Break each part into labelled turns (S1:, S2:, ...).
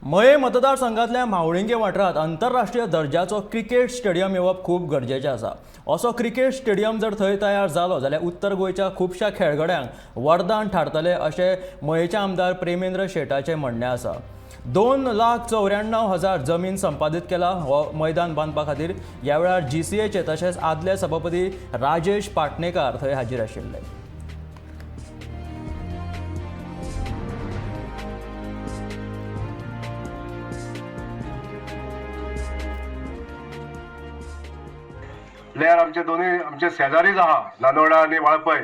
S1: मये मतदारसंघातल्या म्हावळिंगे वाठारांत आंतरराष्ट्रीय दर्जाचो क्रिकेट स्टेडियम येवप खूब गरजेचें आसा. असो क्रिकेट स्टेडियम जर थंय तयार जालो जाल्यार उत्तर गोंयच्या खुबश्या खेळगड्यांक वरदान थारतलें अशें मयेचे आमदार प्रेमेंद्र शेटाचें म्हणणें आसा. 2,94,000 जमीन संपादीत केला हो मैदान बांदपा खातीर. ह्या वेळार जीसीएचे तशेंच आदले सभापती राजेश पाटणेकार थंय हाजीर आशिल्ले.
S2: प्लेयर आमचे दोनूय आमचे शेजारीच आहा, नानोडा आनी वाळपय.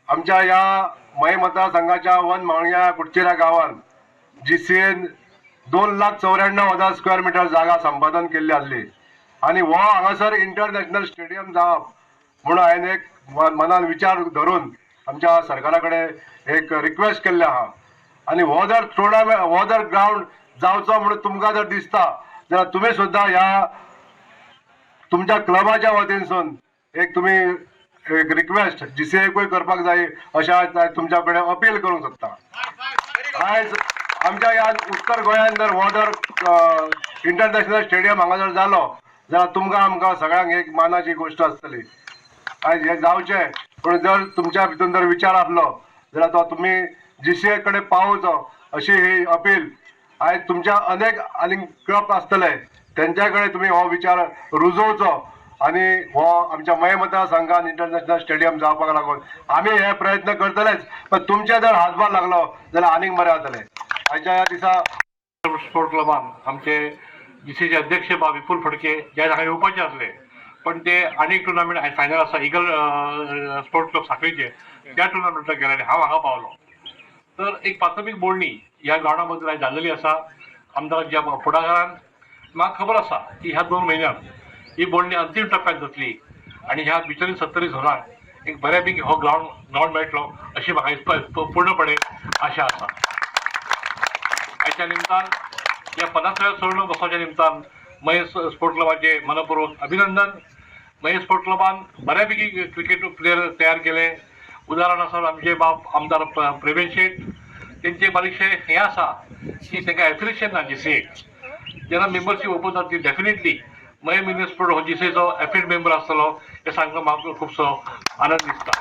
S2: आमच्या ह्या मये मतदारसंघाच्या वन मावळ्या कुडचिरा गांवान जीसीएन 2,94,000 स्क्वेअर मिटर जागा संपादन केल्ली आसली आनी हो हांगासर इंटरनॅशनल स्टेडियम जावप म्हणून हांवें एक मनान विचार धरून आमच्या सरकारा कडेन एक रिक्वेस्ट केल्लें आहा. आनी हो जर टुर्नामेंट, हो जर ग्रावंड जावचो म्हणून तुमकां जर दिसता जाल्यार तुमी सुद्दां ह्या तुमच्या क्लबाच्या वतीनसून एक तुमी एक रिक्वेस्ट जीसीएकूय करपाक जाय अशें हांव तुमच्या कडेन अपील करूंक सोदता. आयज आमच्या ह्या उत्तर गोंयांत जर हो जर इंटरनॅशनल स्टेडियम हांगा जर जालो जाल्यार तुमकां आमकां सगळ्यांक एक मानाची गोश्ट आसतली. आयज हें जावचें पूण जर तुमच्या भितून जर विचार आसलो जाल्यार तो तुमी जीसीए कडेन पावोवचो अशी ही अपील. आयज तुमच्या अनेक आनीक क्लब आसतले तेंच्या कडेन तुमी हो विचार रुजोवचो आनी हो आमच्या मये मतदारसंघान इंटरनॅशनल स्टेडियम जावपाक लागून आमी हे प्रयत्न करतलेच, पण तुमचे जर हातभार लागलो जाल्यार आनीक बरें जातलें. आयच्या ह्या दिसा
S3: स्पोर्ट क्लबान आमचे जीसीचे अध्यक्ष बा विपुल फडके जे हांगा येवपाचे आसले, पण ते आनीक टुर्नामेंट फायनल आसा इगल स्पोर्ट क्लब साखळीचे, त्या टुर्नामेंटाक गेले आनी हांव हांगा पावलो. तर एक प्राथमीक बोलणी ह्या ग्रावंडा बद्दल आयज जाल्लेली आसा आमदाराच्या फुडाकारान. म्हाका खबर आसा की ह्या 2 म्हयन्यांत ही बोलणी अंतीम टप्प्यात जातली आनी ह्या बिचोली सत्तरी झोनाक एक बऱ्यापैकी हो ग्रावंड मेळटलो अशी म्हाका पूर्णपणे आशा आसा. आयच्या निमतान ह्या 50व्या सुवर्ण वर्साच्या निमतान मये स्पोर्ट क्लबाचे मनपूर्वक अभिनंदन. मये स्पोर्ट क्लबान बऱ्यापैकी क्रिकेट प्लेयर तयार केले. उदाहरण आसा आमचे बाब आमदार प्रेमेंद्र शेट, तेंचे बारीकशें हें आसा की तांकां एफिलिएशन ना जीसीएक. जेन्ना मेंबरशीप ओपन जातली डेफिनेटली मये मिनी स्पोर्ट हो जीसीएचो एफिलिएट मेंबर आसतलो हें सांगपाक म्हाका खुबसो आनंद दिसता.